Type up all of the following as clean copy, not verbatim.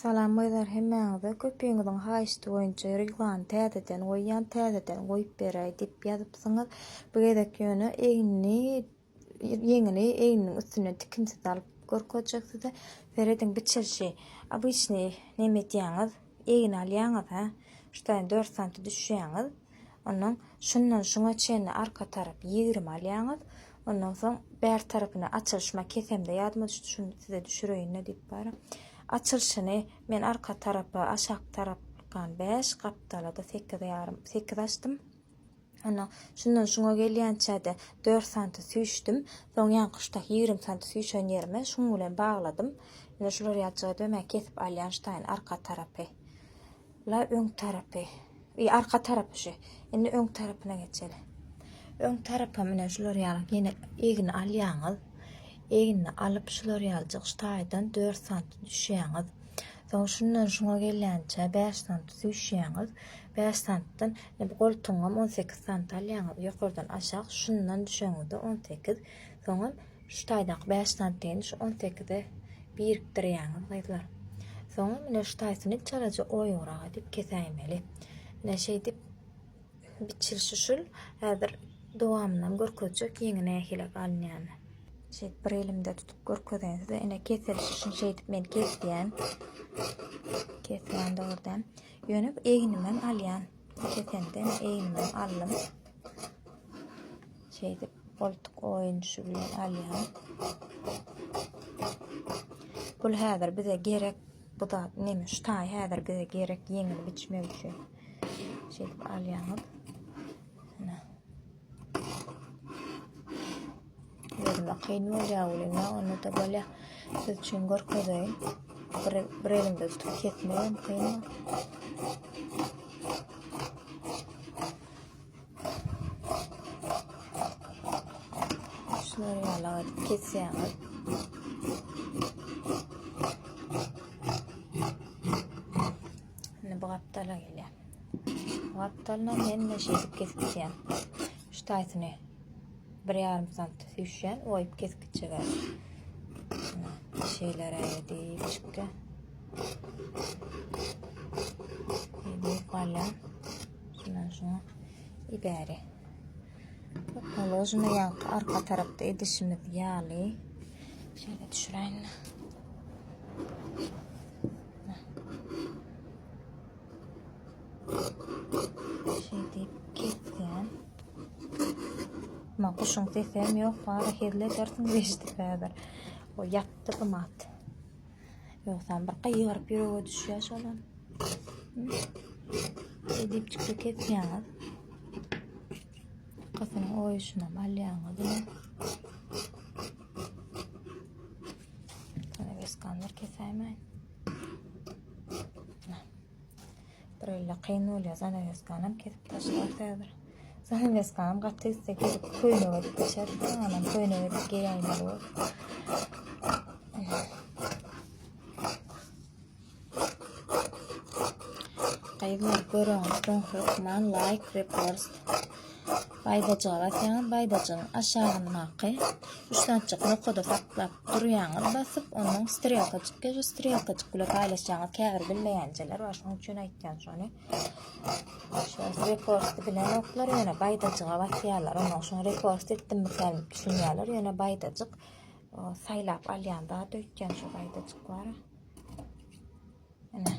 Salam gyzlar hemmäňize köpüňiziň haýyşty boýunça reglany täzeden goýýan täzeden goýup beräý diýip ýazypsyňyz bu gezek ýöne egnini ýeňini egniniň üstünden tikinsiz alyp görkezjek size serediň biçilşi obyçnyý neme edýäňiz egin alýaňyz hä şu taýyn dört santy düşýäňiz ondan şundan şuňa çenli arka tarap 20 alýaňyz Ondan soň bär tarapyna açylyşma kesemde ýadyma düşdi, şuny size düşüreýin-de diýip bara. Açylyşyny men arka tarapa, aşak tarapkan 5, gapdala-da 8 ýarym, 8 açdym. Ondan şundan şuňa gelýänçä-de 4 santy süýşdüm. Soň ýaňky şu 20 santy süýşen ýerime şuň bilen bagladym. Ine şular ýalyjyk edip men kesip alýan şu taýyn arka tarapy. La öň tarapy. I arka tarapy şu. Indi öň tarapyna geçeli. Öň tarapa mine şular ýaly ýene egni alýaňyz. Egnini alyp şular ýalyjyk şu taýdan 4 sant düşýäňiz. Soň şundan şuňa gelýänçä 5 sant süýşýäňiz. 5 santdan bu goltugyňam 18 sant alýaňyz. Ýokardan aşak şundan düşeňizde 18. Soňam Şu taýdaky 5 santini şu 18-e birikdirýäňiz gyzlar. Soňra mine şu taýsyny çalaja oýugrak edip kesäýmeli. Mine şeýdip biçilişi şul. Häzir dowamyndan görkezjek ýeňi nähili alynýany. Şeýdip bir elimde tutup görkezeýin size. Ine kesilişi şuny şeýdip men kesýän. Kesýän dogrudan. Ýöne egnimem alýan. Kesende egnimem aldym. Şeýdip goltuk oýunçy bilen alýan. Bul häzir bize gerek bu zat neme şu taý häzir bize gerek ýeňil biçmek üçin. Şeýdip alýaňyz. Ine. Özüme kyn bolýar welin, onda da bolýar. Siz üçin görkezeýin. Bir, bir elimde tutup kesmegem kyn. Şular ýaly edip kesýäňiz. Indi bu gapdala gelýär. Bu gapdalyna men de şeýdip kesip gidýän. Şu taýsyny bir ýarym sant süýşýän, oýup kesip gitjek. Şeýle edip çykýar. Edip galýar. Şundan şuňa ibäri. Položno ýaňky arka tarapda edişimiz ýaly. Şeýle düşüräýin. Şeýdip kesýän. Ma guşuň sesi hem ýok, bary hezil edersiň eşidip häzir. O ýatdy gymat. Ýogsam bir gygyryp ýürege düşýär şolam. Edip çyksa kesýäňiz. Gyzyň oýuşynam alýaňyz. Sana beskanlar kesäýmäýin. Bir elle kyn bolýar. Zanaweskanam kesip taşlar häzir. Zanaweskanam gaty gitse kesip köýnek edip biçer. Anam köýnek edip geýäýmeli bor. Gyzlar göreňiz soň hökman like, repost. Baýdajyga basýaňyz, baýdajygyň aşagyndaky üç sanjyk nokada saklap durýaňyz basyp, ondan strelka çykýar, şu strelkajyk bilen paýlaşýaňyz. Käbir bilmeýänjeler bar, şonuň üçin aýtýan şony. Şu reposty bilenoklar, ýöne baýdajyga basýarlar. Ondan şoň repost etdimmikä diýip düşünýärler, ýöne baýdajyk saýlap alýan zat öýtýän şu baýdajyk bar. Ine.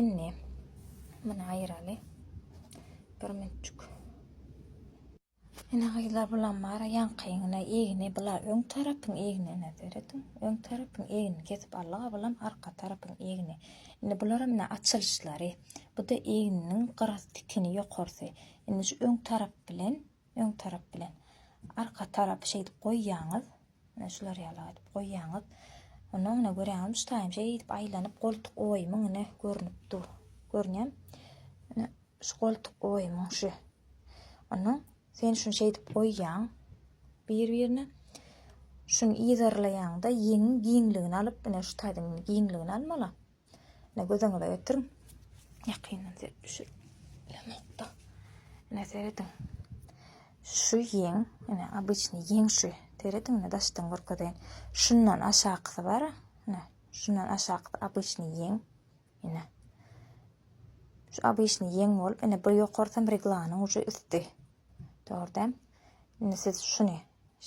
Indi muny aýyraly. Bir minutjyk. Ine gyzlar bulam bar ýaňkyňyna egni bula öň tarapyň egni ine serediň. Öň tarapyň egnini kesip aldyk, bulam arka tarapyň egni. Indi bularam ine açylyşlary. Bu-da egniniň gyrasy tikini ýokarsy. Indi şu öň tarap bilen Öň tarap bilen arka tarapy şeýdip goýýaňyz. Ine şular ýaly edip goýýaňyz. Ondan ine görýäňizmi şu taýym şeýdip aýlanyp goltuk oýumyň ine görnüp dur. Görünýärmi? Ine şu goltuk oýumyň şu. Ondan sen şuny şeýdip goýýaň bir-birine. Şuny yzarlaýaňda ýeňiň giňligini alyp, ine şu taýdan giňligini almaly. Ine göz öňüňize getiriň. Ýakyndan serip düşürip bilemokda. Ine serediň. Şu ýeň, ine obyçny ýeň şu. Serediň ine daşdan görkezeýin. Şundan aşakysy bar. Ine şundan aşakysy obyçny ýeň. Ine. Şu obyçny ýeň bolup, ine bir ýokarsam reglanyň uje üsti. Dogry däl. Indi siz şuny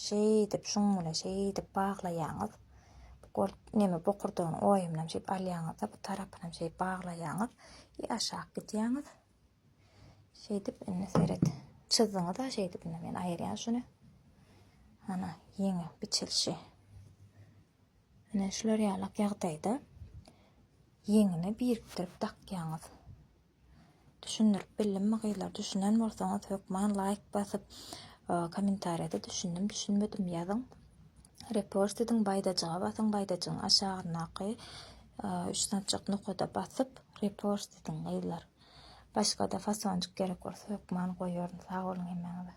şeýdip, şuň bilen şeýdip baglaýaňyz. Bu gol neme bokurdagyň oýumynam şeýdip alýaňyz-da, bu tarapynam şeýdip baglaýaňyz. I aşak gidýäňiz. Şeýdip indi seret. Çyzdyňyz-a şeýdip indi men aýyrýan şuny. Ana, ýeňi biçilişi. Ine şular ýalak ýagdaýda ýeňini birikdirip dakýaňyz. Düşündirip bildimmi gyzlar? Düşünen bolsaňyz hökman laýk basyp, e, kommentariýada düşündim, düşünmedim ýazyň. Repost ediň, baýdajyga basyň, baýdajygyň aşagyndaky e, üç sançak nokada basyp, repost ediň gyzlar. Başga-da fasonjyk gerek bolsa hökman goýaryn. Sag boluň hemmäňize.